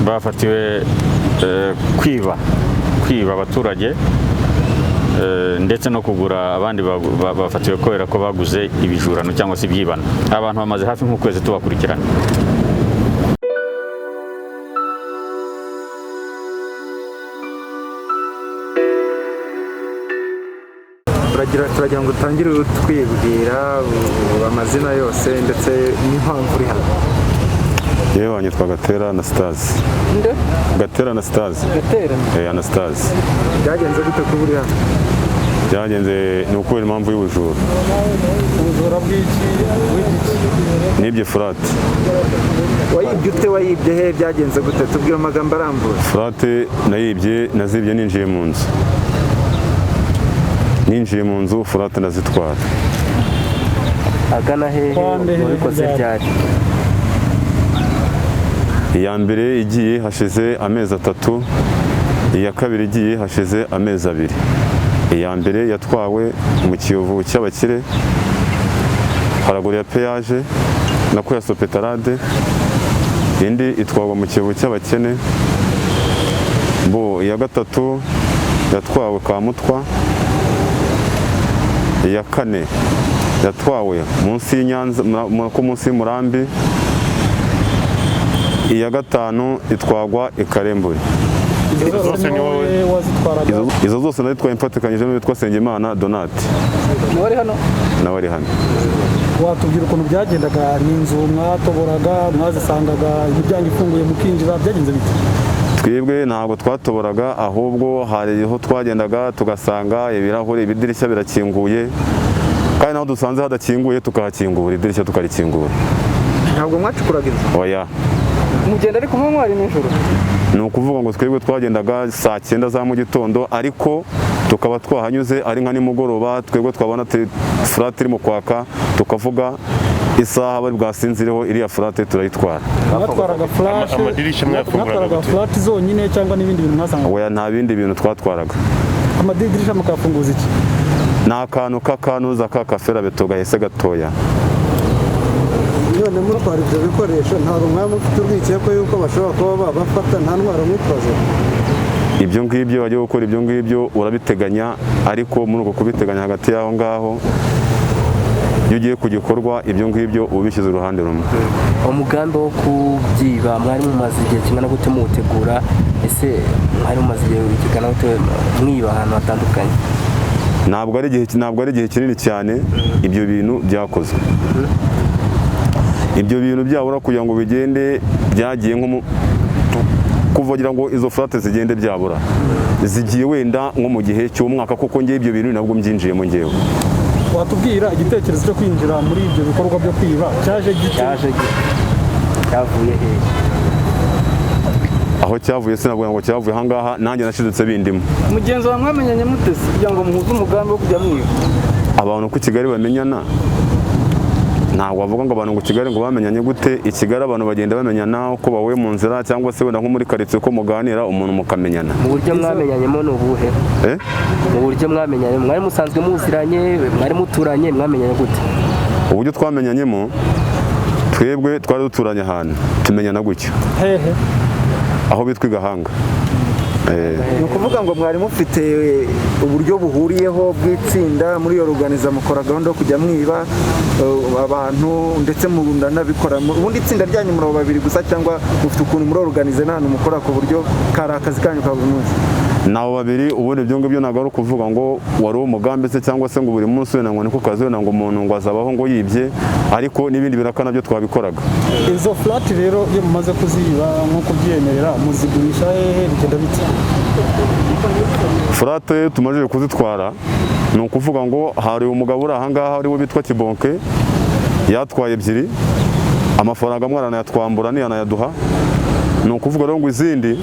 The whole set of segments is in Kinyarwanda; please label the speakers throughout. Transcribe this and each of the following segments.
Speaker 1: Bafatiwe kwiba abaturage, ndetse no kugura abandi bafatiwe kubera ko baguze ibijurano cyangwa se ibyibano. Abantu bamaze hafi nk'ukwezi tubakurikirana.
Speaker 2: Turagira ngo utangire utwibwira amazina yose ndetse n'impamvu uri hano.
Speaker 3: Yewe, wanyitwa Gatera Anastase.
Speaker 2: Nde?
Speaker 3: Gatera Anastase.
Speaker 2: Gatera?
Speaker 3: Eh, Anastase.
Speaker 2: Byagenze gute kuba uri hano?
Speaker 3: Byagenze ni ukubera impamvu y'ubujura.
Speaker 2: Ubujura bw'iki? W'igiki?
Speaker 3: Nibye flat.
Speaker 2: Wayibye ute? Wayibye he? Byagenze gute? Tubwire amagambo arambuye.
Speaker 3: Flat nayibye, nazibye ninjiye mu nzu. Ninjiye mu nzu, flat ndazitwara.
Speaker 4: Agana hehe?
Speaker 5: Kwande hehe?
Speaker 4: Wabikoze
Speaker 5: Ryari?
Speaker 4: ryari?
Speaker 3: Iya mbere igiye hashize amezi 3, iya kabiri igiye hashize amezi 2. Iya mbere yatwawe mu Kiyovu cy'abakire, haraguru ya peyaje nako ya Sopetarade, indi itwarwa mu Kiyovu cy'abakene. Bo iya gatatu yatwawe Kamutwa, iya kane yatwawe munsi y'Inyanza, ko munsi y'Umurambi, iya gatanu itwagwa i Karembure.
Speaker 5: Izo zose ni wowe wazitwaraga?
Speaker 3: Izo zose nazitwaye mfatikanyije n'uwitwa Nsengimana Donati.
Speaker 4: Nawe ari hano?
Speaker 3: Nawe ari hano.
Speaker 5: Watubwira ukuntu byagendaga? Ni inzu mwatoboraga, mwazisangaga imiryango ifunguye mukinjira, byagenze bite?
Speaker 3: Twebwe ntabwo twatoboraga, ahubwo hari aho twagendaga tugasanga ibirahuri, ibidirishya birakinguye, kandi naho dusanze hadakinguye tukahakingura, idirishya tukarikingura.
Speaker 2: Ntabwo mwacukuraga inzu?
Speaker 3: Oya.
Speaker 4: Mugenda ariko muba mwari nijoro?
Speaker 3: Ni ukuvuga ngo twebwe twagendaga saa 9 za mu gitondo, ariko tukaba twahanyuze ari nka nimugoroba. Twebwe twabona furate irimo kwaka, tukavuga isaha bari bwasinzireho, iriya furate turayitwara.
Speaker 5: Mwatwaraga flash?
Speaker 6: Amadirishya mwafunguraga
Speaker 5: Mwatwaraga
Speaker 6: gute?
Speaker 5: flat zonyine cyangwa n'ibindi bintu mwasangaga?
Speaker 3: Oya, nta bindi bintu twatwaraga.
Speaker 5: Amadirisha mukayafunguza iki?
Speaker 3: Ni akantu k'akanuza k'akaferabeto gahese gatoya.
Speaker 7: None mutwara ibyo bikoresho, ntabwo mwaba mufite urwikekwe yuko bashobora kuba babafata? Nta ntwaro mwitwaza?
Speaker 3: Ibyo ngibyo wajya gukora, ibyo ngibyo urabiteganya, ariko muri uko kubiteganya, hagati y'aho ngaho iyo ugiye ku gikorwa, ibyo ngibyo uba ubishyize uruhande rumwe.
Speaker 4: Umugambi wo kubyiba mwari mumaze igihe kingana gute muwutegura? Ese mwari mumaze igihe kingana gute mwiba ahantu hatandukanye?
Speaker 3: Ntabwo ari igihe kinini cyane ibyo bintu byakozwe. Ibyo bintu byabura kugira ngo bigende, byagiye nko mu kuva ngo izo furate zigende, byabura zigiye wenda nko mu gihe cy'umwaka, kuko ngewe ibyo bintu nabwo mbyinjiyemo ngewe.
Speaker 5: Watubwira igitekerezo cyo kwinjira muri ibyo bikorwa byo kwiba cyaje gite?
Speaker 4: Cyaje gite? Cyavuye hehe?
Speaker 3: Aho cyavuye sinavuga ngo cyavuye ahangaha, nanjye nashidutse bindimo.
Speaker 8: Mugenzi wawe mwamenyanye mutese kugira ngo muhuze umugambi wo kujya mwiba?
Speaker 3: Abantu ku Kigali bamenyana, ntabwo bavuga ngo abantu ngo Kigali ngo bamenyanye gute. I Kigali abantu bagenda bamenyana uko bahuye mu nzira, cyangwa se wenda nko muri karitsiye uko muganira umuntu mukamenyana.
Speaker 4: Mu buryo mwamenyanyemo ni ubuhe?
Speaker 3: Eh?
Speaker 4: Mu buryo mwamenyanye, mwari musanzwe muziranye, mwari muturanye, mwamenyanye gute?
Speaker 3: Uburyo twamenyanyemo, twebwe twari duturanye ahantu, tumenyana gutyo.
Speaker 5: Hehe?
Speaker 3: Aho bitwa i Gahanga.
Speaker 2: Ni ukuvuga ngo mwari mufite uburyo buhuriyeho bw'itsinda muri iyo organiza, mukora gahunda yo kujya mwiba abantu, ndetse munanabikora. Ubundi itsinda ryanyu muri abo babiri gusa, cyangwa mufite ukuntu muri organize n'ahantu mukora ku buryo kari akazi kanyu ka buri munsi?
Speaker 3: Nabo babiri. Ubundi ibyo ngibyo ntabwo ari ukuvuga ngo wari umugambi se, cyangwa se ngo buri munsi wenda ngo niko kazi, wenda ngo umuntu ngo azabaho ngo yibye, ariko n'ibindi biraka nabyo twabikoraga.
Speaker 5: Izo flat rero iyo mumaze kuziba nk'uko ubyemerera, muzigurisha hehe? Bigenda bite?
Speaker 3: Furate tumaze kuzitwara, ni ukuvuga ngo hari umugabo uri ahangaha ari we bitwa Kibonke, yatwaye 2, amafaranga amwe aranayatwambura ntiyanayaduha. Ni ukuvuga rero ngo izindi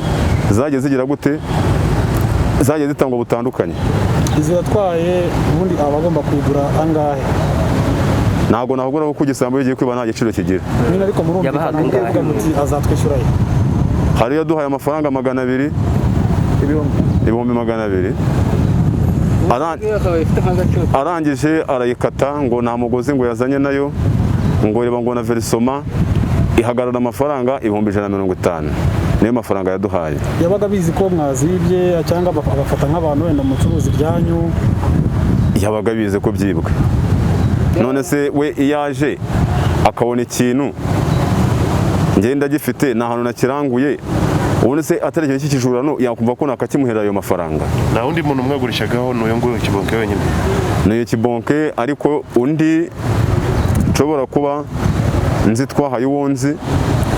Speaker 3: zagiye zigira gute, zagiye zitangwa butandukanye.
Speaker 5: Izo yatwaye ubundi aba agomba kuyigura angahe?
Speaker 3: Ntabwo nahugura kuko igisambo iyo ugiye kwiba nta giciro kigira.
Speaker 5: Nyine ariko murumvikana
Speaker 4: Yabahaga
Speaker 5: mukavuga
Speaker 4: angahe?
Speaker 5: muti azatwishyura ye?
Speaker 3: Hari iyo yaduhaye amafaranga 200, 200,000.
Speaker 8: Akaba ifite nk'agaciro.
Speaker 3: Arangije arayikata ngo nta mugozi ngo yazanye nayo, ngo reba ngo na verisoma ihagarara amafaranga 150,000. Niyo mafaranga yaduhaye.
Speaker 5: Yabaga abizi ko mwazibye, cyangwa abafata nk'abantu wenda mucuruza ibyanyu?
Speaker 3: Yabaga abizi ko byibwe. None se we iyo aje akabona ikintu ngenda gifite, nta hantu nakiranguye, ubundi se atari ikintu cy'ikijurano, yakumva ko nakakimuhera ayo mafaranga?
Speaker 6: Nta wundi muntu mwagurishagaho, ni uyu nguyu Kibonke wenyine?
Speaker 3: Ni Kibonke, ariko undi nshobora kuba nzi twahaye uwo nzi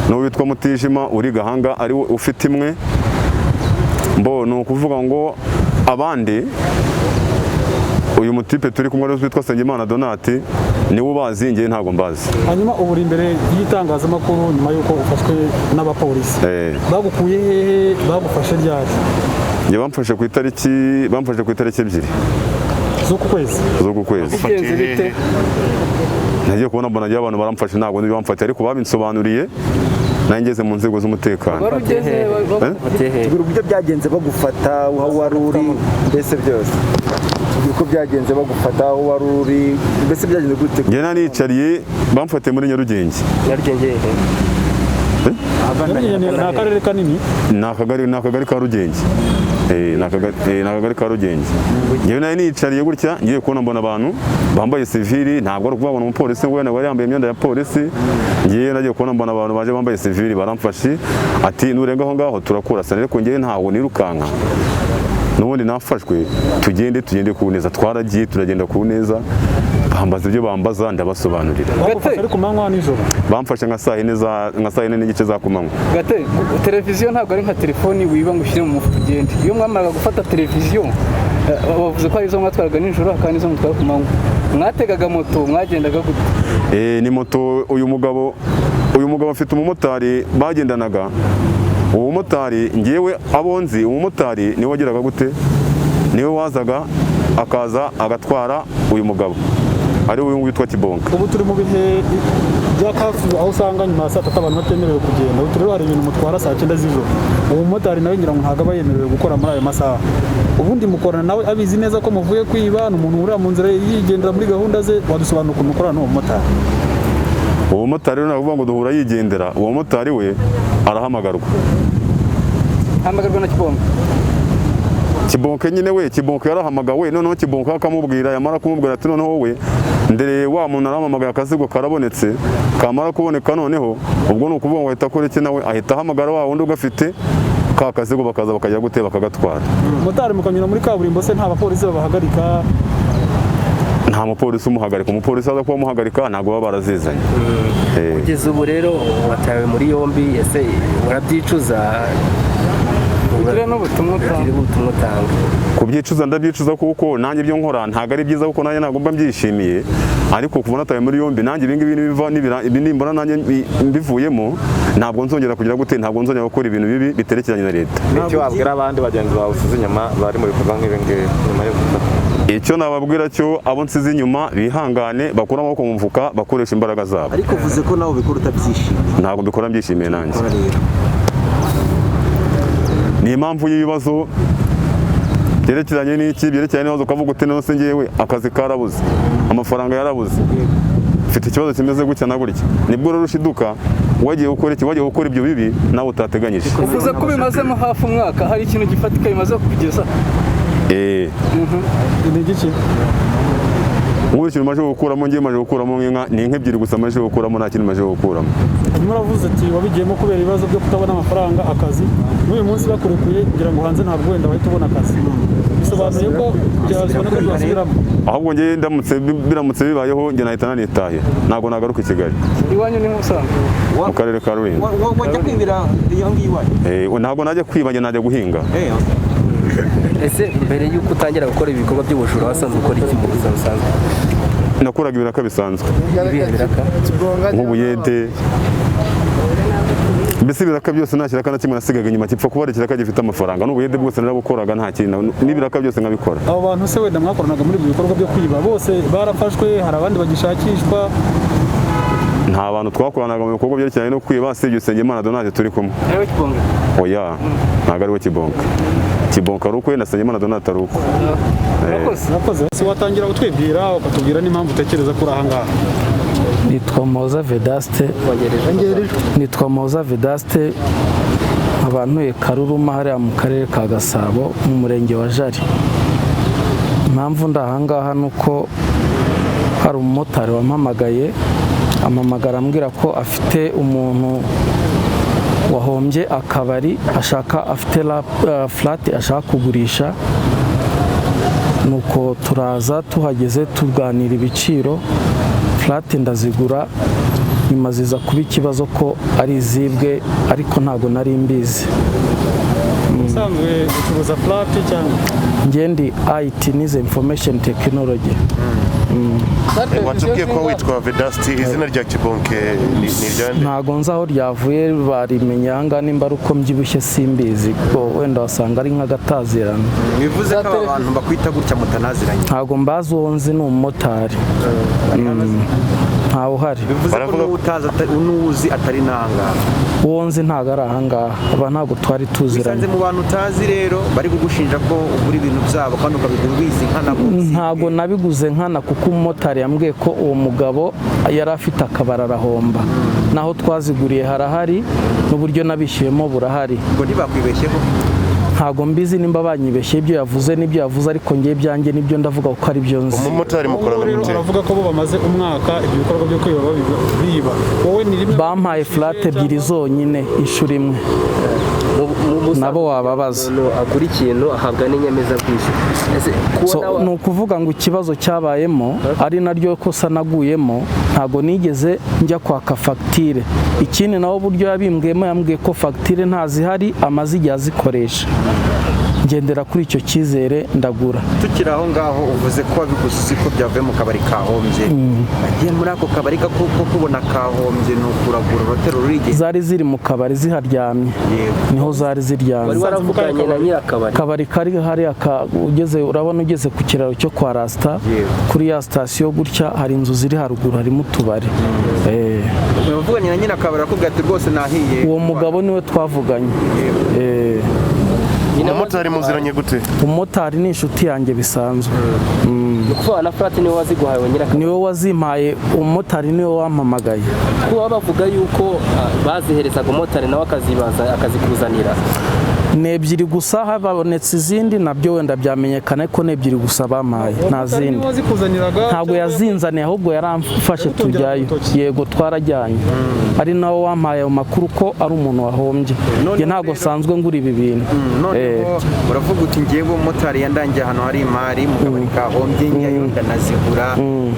Speaker 3: n'uwo witwa Mutijima uri Gahanga, ari we ufite imwe. Mbo ni ukuvuga ngo abandi, uyu mutipe turi kumwe witwa Nsengimana Donati niwe ubazi, njye ntabwo mbazi.
Speaker 5: Hanyuma ubu uri imbere y'itangazamakuru nyuma y'uko ufashwe n'abapolisi. Bagukuye hehe? Bagufashe ryari?
Speaker 3: Njye bamfashe ku itariki 2
Speaker 5: z'uku kwezi?
Speaker 3: Z'uku kwezi.
Speaker 8: Bigenze bite?
Speaker 3: Nagiye kubona mbona njye abantu baramfashe, ntabwo nzi bamfatiye, ariko babinsobanuriye nanjye ngeze mu nzego z'umutekano.
Speaker 8: Wari ugeze
Speaker 4: Bafatiye hehe?
Speaker 2: Tubwira uburyo byagenze bagufata, aho wari uri, mbese byose. Tubwira uko byagenze bagufata, aho wari uri, mbese byagenze gute?
Speaker 3: Njye nanicariye, bamfatiye muri Nyarugenge.
Speaker 4: Nyarugenge hehe?
Speaker 5: Nyarugenge ni akarere kanini.
Speaker 3: Ni akagari ka Rugenge. Ni akagari ka Rugenge. Njyewe nari nicariye gutya, ngiye kubona mbona abantu bambaye sivili. Ntabwo ari ukuvuga ngo ni umupolisi wenda wari yambaye imyenda ya polisi. Ngiye nagiye kubona mbona abantu baje bambaye sivili baramfashe, ati nurenga aho ngaho turakurasa. Ariko njyewe ntabwo nirukanka, n'ubundi nafashwe, tugende, tugende ku neza. Twaragiye, turagenda ku neza, bambaza ibyo bambaza, ndabasobanurira.
Speaker 5: Bagufashe ari ku manywa, nijoro?
Speaker 3: Bamfashe nka saa yine n'igice za kumanywa.
Speaker 8: Gate, televiziyo ntabwo ari nka telefoni wiba ngo ushyire mu mufuka ugende. Iyo mwamaraga gufata televiziyo, bavuze ko hari izo mwatwaraga nijoro, hakaba n'izo mutwara ku manywa. Mwategaga moto? Mwagendaga gute?
Speaker 3: Ni moto. Uyu mugabo afite umumotari bagendanaga. Uwo mumotari, ngewe abo nzi, umumotari niwe wageraga gute, niwe wazaga akaza agatwara uyu mugabo ari we witwa Kibonka.
Speaker 5: Ubu turi mu bihe bya curfew, aho usanga nyuma ya saa 3 abantu batemerewe kugenda. Ubu rero hari ibintu mutwara saa 9 z'ijoro. Uwo mumotari nawe ngira ngo ntabwo aba yemerewe gukora muri ayo masaha. Ubundi mukorana nawe abizi neza ko muvuye kwiba? Ni umuntu uri mu nzira yigendera muri gahunda ze? Wadusobanura ukuntu mukorana n'uwo mumotari?
Speaker 3: Uwo mumotari rero navuga ngo duhura yigendera. Uwo mumotari we arahamagarwa.
Speaker 8: Hamagarwa na Kibonke?
Speaker 3: Kibonke nyine, we Kibonke yarahamagawe. Noneho Kibonke akamubwira, yamara kumubwira ati noneho wowe ndere wa muntu arampamagaye, akazigo karabonetse. Kamara kuboneka, noneho ubwo ni ukuvuga ngo ahita akora iki? Nawe ahita ahamagara wa wundi ugafite ka kazigo, bakaza bakajya gute, bakagatwara.
Speaker 5: Motari mukanyura muri kaburimbo se, nta bapolisi babahagarika?
Speaker 3: Nta mupolisi umuhagarika. Umupolisi aza kuba amuhagarika, ntabwo baba barazizanye.
Speaker 4: Kugeza ubu rero watawe muri yombi, ese urabyicuza?
Speaker 8: Ugire n'ubutumwa utanga.
Speaker 4: Ugire ubutumwa utanga.
Speaker 3: Kubyicuza, ndabyicuza, kuko nanjye ibyo nkora ntabwo ari byiza, kuko nanjye ntabwo mba mbyishimiye. Ariko kuva natawe muri yombi, nanjye ibi ngibi nibiva ibi nimbona nanjye mbivuyemo, ntabwo nzongera kugira gute, ntabwo nzongera gukora ibintu bibi biterekeranye na leta.
Speaker 9: Icyo wabwira abandi bagenzi bawe usize inyuma bari mu bikorwa nk'ibi ngibi nyuma yo gufata?
Speaker 3: Icyo nababwira cyo, abo nsize inyuma bihangane, bakure amaboko mu mufuka, bakoresha imbaraga zabo.
Speaker 7: Ariko uvuze ko nawe ubikora utabyishimiye.
Speaker 3: Ntabwo mbikora mbyishimiye nanjye.
Speaker 7: Ukora rero
Speaker 3: Ni impamvu y'ibibazo byerekeranye n'iki, byerekeranye n'ibibazo, ukavuga uti none se ngewe akazi karabuze, amafaranga yarabuze, mfite ikibazo kimeze gutya na gutya. Nibwo rero ushiduka wagiye gukora iki, wagiye gukora ibyo bibi nawe utateganyije.
Speaker 8: Uvuze ko bimazemo hafi umwaka, hari ikintu gifatika bimaze kugeza?
Speaker 5: Ni igiki?
Speaker 3: Nk'ubu ikintu maje gukuramo, ngiye maje gukuramo nk'inka, ni inka ebyiri gusa maje gukuramo, nta kintu maje gukuramo.
Speaker 5: Hanyuma uravuze ati wabigiyemo kubera ibibazo byo kutabona amafaranga, akazi. N'uyu munsi bakurekuye, kugira ngo hanze ntabwo wenda wahita ubona akazi, bisobanuye ko byabona ko byasubiramo?
Speaker 3: Ahubwo ngewe ndamutse biramutse bibayeho, njye nahita nanitahira, ntabwo nagaruka i Kigali.
Speaker 8: Iwanyu ni nk'ubusanzwe?
Speaker 3: Mu karere ka Rulindo.
Speaker 7: Wajya kwibira iyo ngiyo iwanyu?
Speaker 3: Ntabwo najya kwiba, njye najya guhinga.
Speaker 4: Ese mbere y'uko utangira gukora ibikorwa by'ubujura wasanzwe ukora iki mu buzima busanzwe?
Speaker 3: Nakoraga ibiraka bisanzwe.
Speaker 4: Ibihe biraka?
Speaker 3: Nk'ubuyede, mbese ibiraka byose, nta kiraka na kimwe nasigaga inyuma gipfa kuba ari ikiraka gifite amafaranga. N'ubuyede bwose narabukoraga, nta kintu, n'ibiraka byose nkabikora.
Speaker 5: Abo bantu se wenda mwakoranaga muri ibyo bikorwa byo kwiba bose barafashwe? Hari abandi bagishakishwa?
Speaker 3: Nta bantu twakoranaga mu bikorwa byerekeranye no kwiba usibye Usengimana Donat turi kumwe.
Speaker 8: Ariwe Kibonke?
Speaker 3: Oya, ntabwo ari we Kibonke. Kibonke ari ukwe na Usengimana Donat ari ukwe.
Speaker 8: Urakoze.
Speaker 5: Urakoze. Si watangira utwibwira, ukatubwira n'impamvu utekereza ko uri aha ngaha?
Speaker 10: Nitwa Moza Vedaste. Nitwa Moza Vedaste. Nkaba ntuye Karuruma hariya mu karere ka Gasabo mu murenge wa Jari. Impamvu ndi ahangaha ni uko hari umumotari wampamagaye, ampamagara ambwira ko afite umuntu wahombye akabari, ashaka afite flat ashaka kugurisha. Nuko turaza, tuhageze tuganira ibiciro, flat ndazigura, nyuma ziza kuba ikibazo ko ari izibwe, ariko ntabwo nari mbizi.
Speaker 5: Ubusanzwe ucuruza flat cyangwa?
Speaker 10: Njye ndi IT, nize information technology.
Speaker 6: Watubwiye ko witwa Vedasti, izina rya Kibonke ni iryande?
Speaker 10: Ntago nzi aho ryavuye, barimenya ahangaha, nimba ari uko mbyibushye simbizi, ko wenda wasanga ari nk'agatazirano.
Speaker 2: Bivuze ko aba bantu bakwita gutya mutanaziranye?
Speaker 10: Ntago mbazi, uwo nzi ni umumotari. Ntawe uhari.
Speaker 2: Bivuze ko n'uwutazi n'uwuzi atari n'ahangaha?
Speaker 10: Uwo nzi ntago ari ahangaha, aba ntabwo twari tuziranye.
Speaker 2: Wisanze mu bantu utazi rero bari kugushinja ko ugura ibintu byabo kandi ukabigura ubizi nkana?
Speaker 10: Ntago nabiguze nkana, kuko umumotari yambwiye ko uwo mugabo yari afite akabari arahomba. Naho twaziguriye harahari, n'uburyo nabishyuyemo burahari.
Speaker 2: Ngo ntibakwibeshyeho?
Speaker 10: Ntago mbizi nimba banyibeshye, ibyo yavuze n'ibyo yavuze, ariko ngewe ibyanjye nibyo ndavuga kuko ari byo nzi.
Speaker 6: Umumotari mukorana
Speaker 5: Rero
Speaker 6: gute?
Speaker 5: aravuga ko bo bamaze umwaka ibyo bikorwa byo kwiba biba, wowe ni rimwe?
Speaker 10: Bampaye flat ebyiri zonyine inshuro imwe, nabo wababaza.
Speaker 4: Umuntu agura ikintu ahabwa n'inyemezabwishyu. Ese
Speaker 10: So,
Speaker 4: kubona
Speaker 10: ni ukuvuga ngo ikibazo cyabayemo, ari naryo kosa naguyemo, ntabwo nigeze njya kwaka fagitire. Ikindi nawe uburyo yabimbwiyemo, yambwiye ko fagitire ntazihari, amaze igihe azikoresha. Ngendera kuri icyo cyizere ndagura.
Speaker 2: Tukiri aho ngaho, uvuze ko wabiguze uzi ko byavuye mu kabari kahombye. Agiye muri ako kabari ko kubona kahombye, ni ukuragura urotero rurigeze?
Speaker 10: Zari ziri mu kabari ziharyamye, niho zari ziryamye.
Speaker 4: Wari waravuganye na nyirakabari?
Speaker 10: Kabari kari hariya ugeze, urabona ugeze ku kiraro cyo kwa Rasita, kuri ya sitasiyo gutya, hari inzu ziri haruguru, harimo utubari.
Speaker 2: Wavuganye na nyirakabari arakubwira ati rwose nahiye?
Speaker 10: Uwo mugabo niwe twavuganye.
Speaker 6: Umumotari muziranye gute?
Speaker 10: Umumotari ni inshuti yanjye bisanzwe.
Speaker 4: Ni ukuvuga na flat niwe waziguhaye nyirakabari?
Speaker 10: Niwe wazimpaye, umumotari niwe wampamagaye.
Speaker 4: Kuba bavuga yuko baziherezaga umumotari nawe akazibaza akazikuzanira?
Speaker 10: Ni ebyiri gusa, habonetse izindi nabyo wenda byamenyekana, ariko ni ebyiri gusa bampaye, nta zindi.
Speaker 5: Wazikuzaniraga?
Speaker 10: Ntabwo yazinzaniye, ahubwo yaramfashe tujyayo. Yego, twarajyanye, ari nawe wampaye ayo makuru ko ari umuntu wahombye. Njye ntabwo nsanzwe ngura ibi bintu.
Speaker 2: Noneho uravuga uti ngewe umumotari yandangiye ahantu hari imari mu kabari kahombye, njyayo ndanazigura.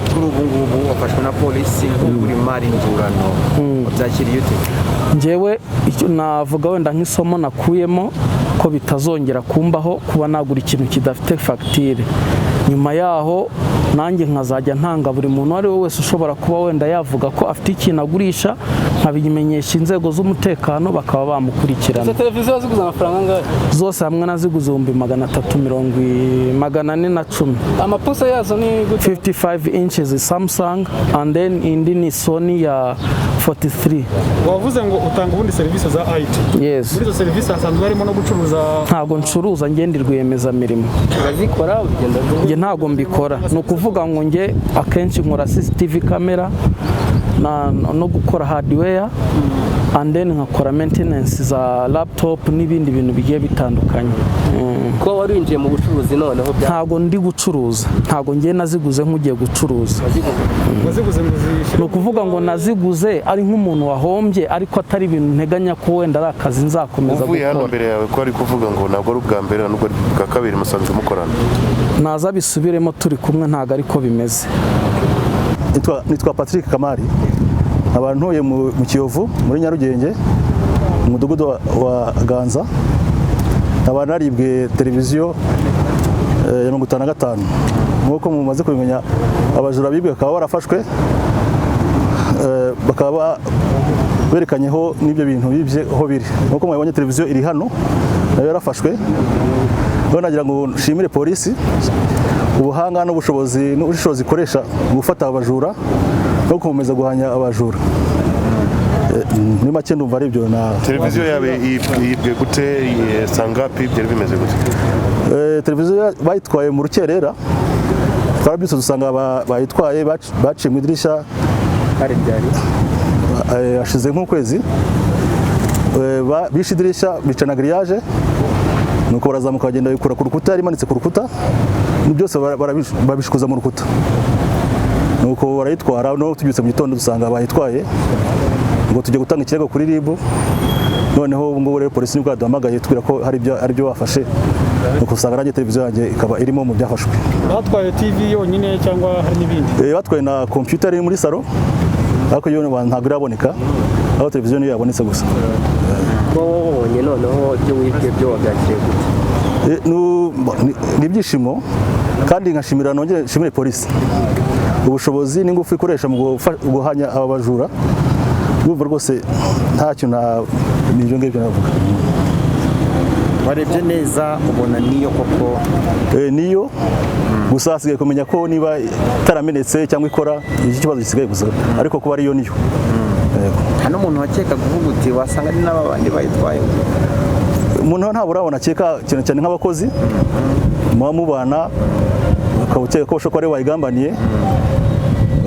Speaker 2: Kuri ubu ngubu wafashwe na polisi nk'ugura imari ndurano, wabyakiriye ute?
Speaker 10: Njyewe icyo navuga wenda nk'isomo nakuyemo, ko bitazongera kumbaho kuba nagura ikintu kidafite fagitire. Nyuma yaho nanjye nkazajya ntanga buri muntu uwo ari we wese ushobora kuba wenda yavuga ko afite ikintu agurisha, nkabimenyesha inzego z'umutekano bakaba bamukurikirana.
Speaker 8: Izo televiziyo ziguze amafaranga angahe?
Speaker 10: Zose hamwe naziguze 340,410.
Speaker 8: Amapusa yazo ni gute?
Speaker 10: 55 inches Samsung, and then indi ni Sony ya 43.
Speaker 5: Wavuze ngo utanga ubundi serivisi za IT?
Speaker 10: Yes.
Speaker 5: Muri izo serivisi hasanzwe harimo no gucuruza?
Speaker 10: Ntabwo ncuruza, njye ndi rwiyemezamirimo.
Speaker 4: Urazikora, ugenda?
Speaker 10: Njye ntabwo mbikora. Ni ukuvuga ngo njye akenshi nkora CCTV camera no gukora hardware, and then nkakora maintenance za laptop n'ibindi bintu bigiye bitandukanye.
Speaker 4: Kuba wari winjiye mu bucuruzi noneho bya
Speaker 10: Ntabwo ndi gucuruza, ntabwo ngiye naziguze nk'ugiye gucuruza.
Speaker 5: Waziguze ngo uzishyire?
Speaker 10: Ni ukuvuga ngo naziguze ari nk'umuntu wahombye, ariko atari ibintu nteganya ko wenda ari akazi nzakomeza
Speaker 6: Uvuye hano
Speaker 10: gukora.
Speaker 6: mbere yawe ko ari kuvuga ngo ntabwo ari ubwa mbere, nubwo ari ubwa kabiri musanzwe mukorana?
Speaker 10: Naza bisubiremo turi kumwe, ntabwo ariko bimeze.
Speaker 11: Nitwa Patrick Kamari, nkaba ntuye mu Kiyovu muri Nyarugenge, mu mudugudu wa Ganza. Nkaba naribwe televiziyo ya 55. Nk'uko mumaze kubimenya, abajura bibwe bakaba barafashwe, bakaba berekanyeho n'ibyo bintu bibye aho biri. Nk'uko mwabibonye, televiziyo iri hano nayo yarafashwe. Rero nagira ngo nshimire polisi ubuhanga n'ubushobozi n'ubushishozi ikoresha mu gufata abajura no gukomeza guhanya abajura. Muri make ndumva ari ibyo na
Speaker 6: Televiziyo yawe yibwe gute? Sangapi? Byari bimeze gute?
Speaker 11: Televiziyo bayitwaye mu rukerera, twarabyutse dusanga bayitwaye, baciye mu idirishya.
Speaker 4: Hari byari
Speaker 11: Hashize nk'ukwezi. Bishe idirishya, bica na grillage, nuko barazamuka bagenda bikura ku rukuta, yari imanitse ku rukuta, byose babishikuza mu rukuta, nuko barayitwara. No tubyutse mu gitondo dusanga bayitwaye, ngo tujye gutanga ikirego kuri RIB. Noneho ubu ngubu rero polisi nibwo yaduhamagaye tubwira ko hari ibyo ari byo bafashe, nuko usanga nanjye televiziyo yanjye ikaba irimo mu byafashwe.
Speaker 5: Batwaye TV yonyine cyangwa hari n'ibindi?
Speaker 11: Batwaye na computer iri muri salo, ariko yo ntabwo iraboneka, aho televiziyo niyo yabonetse gusa.
Speaker 4: Kuba wabonye noneho ibyo wibwe byo wabyakiriye gute?
Speaker 11: Ni ibyishimo, kandi nkashimira, nongere nshimire polisi ubushobozi n'ingufu ikoresha mu guhanya aba bajura. Urumva rwose nta kintu ni ibyo ngibyo navuga.
Speaker 12: Warebye neza ubona niyo koko?
Speaker 11: Niyo gusa, hasigaye kumenya ko niba itaramenetse cyangwa ikora, iki kibazo gisigaye gusa, ariko kuba ariyo niyo. Yego.
Speaker 12: Nta n'umuntu wakeka kuvuga uti wasanga ari n'aba bandi bayitwaye?
Speaker 11: Umuntu ntabwo urabona akeka cyane cyane nk'abakozi muba mubana, ukaba ukeka ko bashobora kuba aribo bayigambaniye,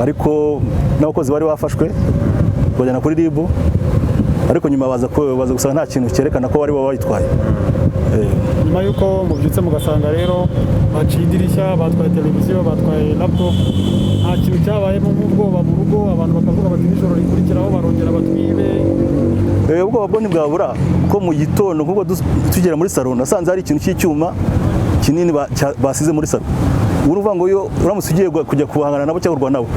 Speaker 11: ariko n'abakozi bari bafashwe bajyana kuri RIB, ariko nyuma baza gusanga nta kintu cyerekana ko bari bayitwaye.
Speaker 5: Nyuma y'uko mubyutse mugasanga rero baciye idirishya, batwaye televiziyo, batwaye laptop, nta kintu cyabayemo nk'ubwoba mu rugo, abantu bakavuga bati nijoro rikurikiraho barongera batwibe?
Speaker 11: Ubwoba bwo ntibwabura, ko mu gitondo nk'ubwo tugera muri salo nasanze hari ikintu cy'icyuma kinini basize muri salo. Ubu ni ukuvuga ngo iyo uramutse ugiye kujya guhangana nabo cyangwa kurwana nabo,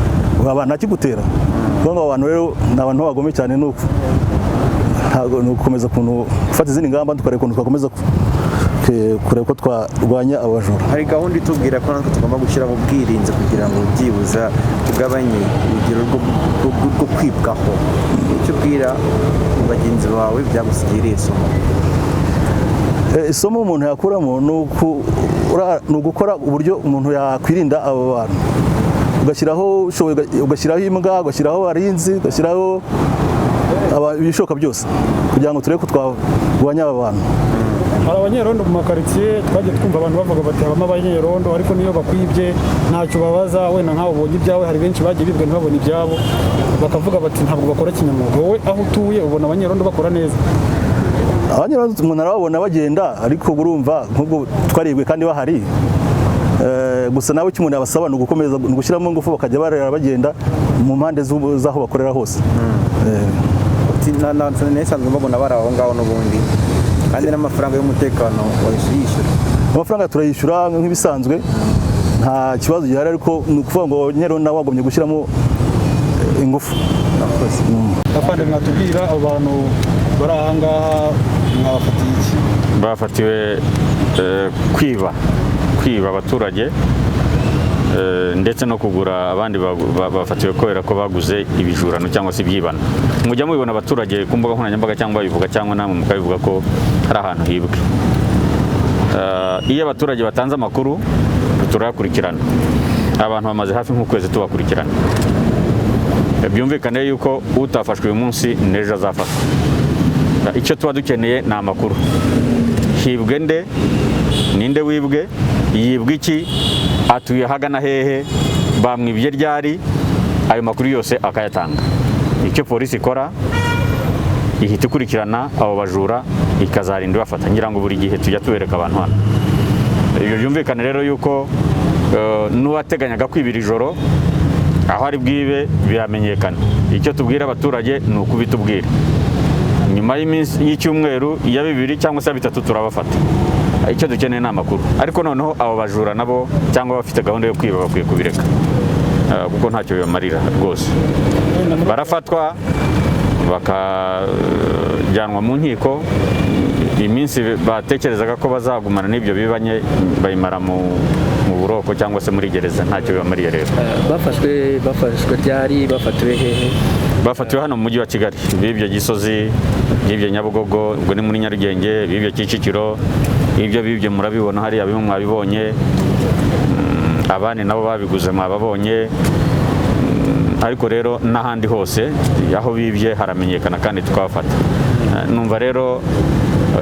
Speaker 11: waba ntakigutera. Kuvuga ngo abo bantu rero ni abantu b'abagome cyane, ni uku ntabwo ni ugukomeza ukuntu gufata izindi ngamba, tukareba ukuntu twakomeza kureba ko twarwanya abo bajura.
Speaker 12: Hari gahunda itubwira ko natwe tugomba gushyiraho ubwirinzi kugira ngo byibuza tugabanye urugero rwo kwibwaho. Icyo ubwira bagenzi bawe byagusigiye irihe somo?
Speaker 11: Isomo umuntu yakuramo ni ugukora uburyo umuntu yakwirinda abo bantu, ugashyiraho ushoboye, ugashyiraho imbwa, ugashyiraho abarinzi, ugashyiraho ibishoboka byose kugira ngo turebe ko twarwanya aba bantu.
Speaker 5: Hari abanyerondo mu makaritsiye, twagiye twumva abantu bavuga bati habamo abanyerondo, ariko niyo bakwibye ntacyo babaza, wenda nkawe ubonye ibyawe. Hari benshi bagiye bibwa ntibabone ibyabo, bakavuga bati ntabwo bakora kinyamwuga. Wowe aho utuye ubona abanyerondo bakora neza?
Speaker 11: Abanyerondo umuntu arababona bagenda, ariko urumva nk'ubwo twaribwe kandi bahari. Gusa nawe icyo umuntu yabasaba ni ugukomeza, ni ugushyiramo ingufu, bakajya barera bagenda mu mpande z'aho bakorera hose.
Speaker 12: Uti nsanzwe mbabona bari aho ngaho n'ubundi, kandi n'amafaranga y'umutekano wahise uyishyura?
Speaker 11: Amafaranga turayishyura nk'ibisanzwe, nta kibazo gihari, ariko ni ukuvuga ngo abanyerondo nabo bagombye gushyiramo ingufu.
Speaker 5: Afande, mwatubwira abo bantu bari aha ngaha mwabafatiye iki?
Speaker 1: Bafatiwe kwiba abaturage, ndetse no kugura abandi bafatiwe kubera ko baguze ibijurano cyangwa se ibyibano. Mujya mubibona abaturage ku mbuga nkoranyambaga cyangwa babivuga, cyangwa namwe mukabivuga ko hari ahantu hibwe. Iyo abaturage batanze amakuru turayakurikirana. Abantu bamaze hafi nk'ukwezi tubakurikirana. Byumvikane yuko utafashwe uyu munsi n'ejo azafatwa. Icyo tuba dukeneye ni amakuru: hibwe nde, ninde wibwe, yibwe iki, atuye ahagana hehe, bamwibye ryari, ayo makuru yose akayatanga. Icyo polisi ikora, ihita ikurikirana abo bajura, ikazarinda ibafata. Ngira ngo buri gihe tujya tubereka abantu hano. Ibyo byumvikane rero yuko n'uwateganyaga kwibira ijoro, aho ari bwibe biramenyekana. Icyo tubwira abaturage ni ukubitubwira. Nyuma y'iminsi y'icyumweru, iya 2 cyangwa se 3, turabafata. Icyo dukeneye ni amakuru, ariko noneho abo bajura nabo cyangwa abafite gahunda yo kwiba bakwiye kubireka, kuko ntacyo bibamarira rwose. Barafatwa bakajyanwa mu nkiko, iminsi batekerezaga ko bazagumana n'ibyo bibanye bayimara mu buroko cyangwa se muri gereza. Ntacyo bibamariye rero.
Speaker 4: Bafashwe ryari? Bafatiwe hehe?
Speaker 1: Bafatiwe hano mu mujyi wa Kigali. Bibye Gisozi, bibye Nyabugogo, ubwo ni muri Nyarugenge, bibye Kicukiro. Ibyo bibye murabibona hariya, bimwe mwabibonye. Abandi nabo babiguze mwababonye. Ariko rero n'ahandi hose aho bibye haramenyekana kandi tukabafata. Numva rero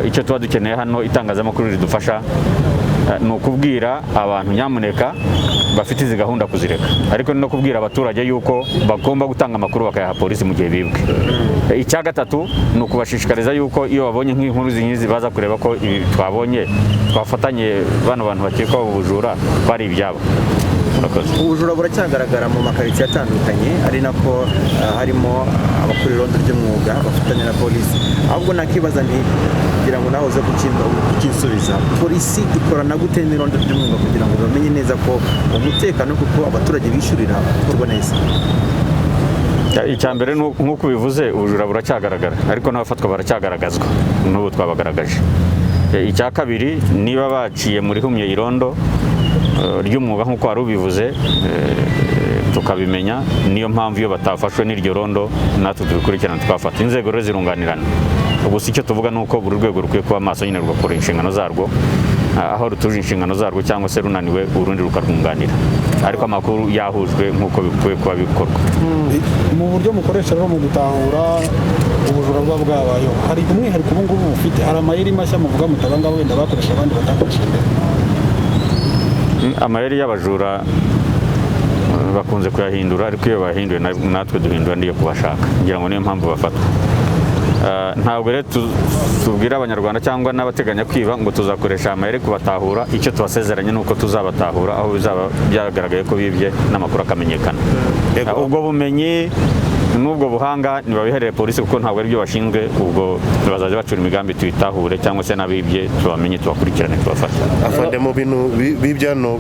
Speaker 1: icyo tuba dukeneye hano, itangazamakuru ridufasha. Ni ukubwira abantu nyamuneka bafite izi gahunda kuzireka, ariko ni no kubwira abaturage yuko bagomba gutanga amakuru bakayaha polisi mu gihe bibwe. Icya gatatu ni ukubashishikariza yuko iyo babonye nk'inkuru nk'izi baza kureba ko ibi twabonye twafatanye bano bantu bakekwaho ubujura bari ibyabo. Murakoze.
Speaker 12: Ubujura buracyagaragara mu makaritsiye atandukanye, ari nako harimo abakora irondo ry'umwuga bafatanya na polisi. Ahubwo nakibaza nti kugira ngo nawe uze kukinsubiza, polisi ikorana gute n'irondo ry'umwuga kugira ngo bamenye neza ko umutekano, kuko abaturage bishyurira, ukorwa neza?
Speaker 1: Icya mbere, nk'uko ubivuze, ubujura buracyagaragara, ariko n'abafatwa baracyagaragazwa, n'ubu twabagaragaje. Icya kabiri, niba baciye muri humye irondo ry'umwuga nk'uko wari ubivuze, tukabimenya, niyo mpamvu iyo batafashwe n'iryo rondo natwe tubikurikirana tukafata. Inzego rero zirunganirana. Gusa icyo tuvuga ni uko buri rwego rukwiye kuba maso nyine, rugakora inshingano zarwo aho rutuje inshingano zarwo, cyangwa se runaniwe urundi rukarwunganira, ariko amakuru yahujwe nk'uko bikwiye kuba bikorwa.
Speaker 5: Mu buryo mukoresha rero mu gutahura ubujura buba bwabayeho, hari umwihariko ubu ngubu bufite? Hari amayeri mashya muvuga mutabanga wenda bakoresha abandi batakoresha mbere?
Speaker 1: Amayeri y'abajura bakunze kuyahindura, ariko iyo bayahinduye natwe duhindura ndiyo kubashaka, ngira ngo niyo mpamvu bafatwa. Ntabwo rero tubwira Abanyarwanda cyangwa n'abateganya kwiba ngo tuzakoresha amayeri kubatahura. Icyo tubasezeranye ni uko tuzabatahura aho bizaba byagaragaye ko bibye n'amakuru akamenyekana. Ubwo bumenyi n'ubwo buhanga ntibabiherere polisi, kuko ntabwo ari byo bashinzwe. Ubwo bazajya bacura imigambi tuyitahure, cyangwa se n'abibye tubamenye, tubakurikirane, tubafate.
Speaker 6: Afande, mu bintu byano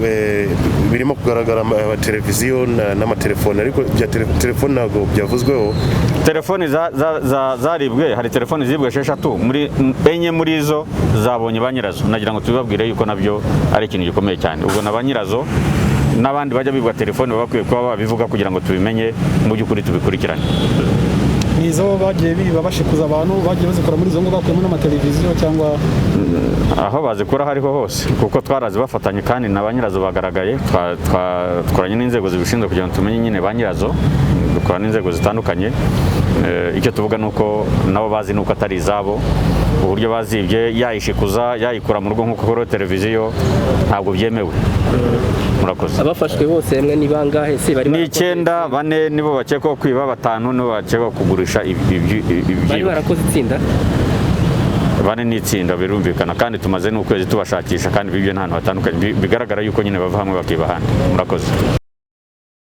Speaker 6: birimo kugaragara televiziyo n'amatelefone, ariko bya telefone ntabwo byavuzweho.
Speaker 1: Telefoni zaribwe, hari telefoni zibwe 6, muri 4 muri zo zabonye ba nyirazo. Nagira ngo tubibabwire yuko nabyo ari ikintu gikomeye cyane. Ubwo na ba nyirazo n'abandi bajya bibwa telefoni baba bakwiye kuba babivuga kugira ngo tubimenye, mu by'ukuri tubikurikirane.
Speaker 5: Ni izo bagiye biba bashikuza abantu, bagiye bazikora muri izo ngo bakuyemo n'amateleviziyo cyangwa?
Speaker 1: Aho bazikura aho ariho hose, kuko twarazi bafatanye kandi na ba nyirazo bagaragaye. Twakoranye n'inzego zibishinzwe kugira ngo tumenye nyine ba nyirazo, dukora n'inzego zitandukanye. Icyo tuvuga ni uko nabo bazi nuko atari izabo. Uburyo bazibye, yayishikuza, yayikura mu rugo nk'uko kuri televiziyo, ntabwo byemewe. Murakoze.
Speaker 4: Abafashwe bose hamwe ni bangahe se? Bari
Speaker 1: Ni 9, 4 nibo bakekwaho kwiba, 5 nibo bakekwaho kugurisha
Speaker 4: bari barakoze itsinda?
Speaker 1: 4 ni itsinda, birumvikana, kandi tumaze n'ukwezi tubashakisha, kandi bibye n'ahantu hatandukanye. Bigaragara yuko nyine bava hamwe bakiba ahandi. Murakoze.